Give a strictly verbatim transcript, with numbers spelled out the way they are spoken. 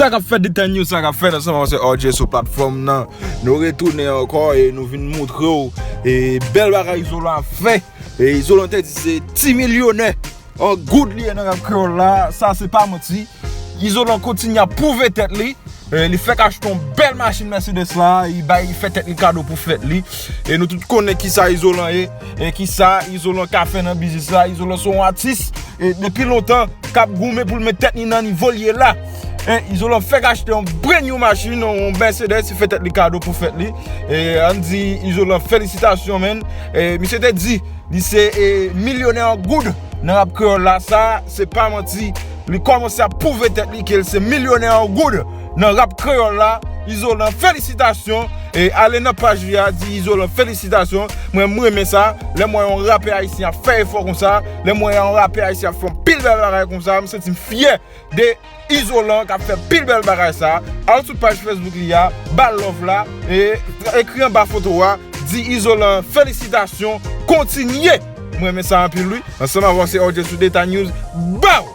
Sa k ap fèt, Detay News, sa k ap fèt ansanm avè R J sou platfòm nan. Nou retounen ankò e nou vin montre w e bèl bagay Izolan ap fè. E Izolan te di se ti milyonè an goud li ye nan rap kreyòl la. Sa se pa manti. Izolan kontinye ap pwouve tèt li. E li fèk achte yon bèl machin Mercedes la, li bay, li fè tèt li kado pou fèt li. E nou tout konnen kisa Izolan ye, e kisa Izolan ka fè nan biznis la. Izolan se yon atis e depi lontan k ap goumen pou l met tèt li nan nivo l ye la. E Izolan fèk achte yon brand new machin, yon Mercedes, li fè tèt li kado pou fèt li. E ann di Izolan felisitasyon, menn. E misye te di li se e milyonè an goud nan rap kreyòl la. Sa se pa manti. Li kòmanse ap pwouve tèt li ke l se milyonè an goud nan rap kreyòl la. Izolan, felisitasyon. E ale nan paj li a, di Izolan felisitasyon. Mwen, m renmen sa. Lè m wè yon rapè ayisyen ap fè efò konsa, lè m wè yon rapè ayisyen ap fè yon pil bèl bagay konsa, m santi m fyè de Izolan k ap fè pil bèl bagay sa. Al sou paj Facebook li a, ba l love la, e ekri anba foto a, di Izolan felisitasyon, kontinye. Mwen renmen sa anpil wi. Ansanm avè w se R J sou Deta News. Baw!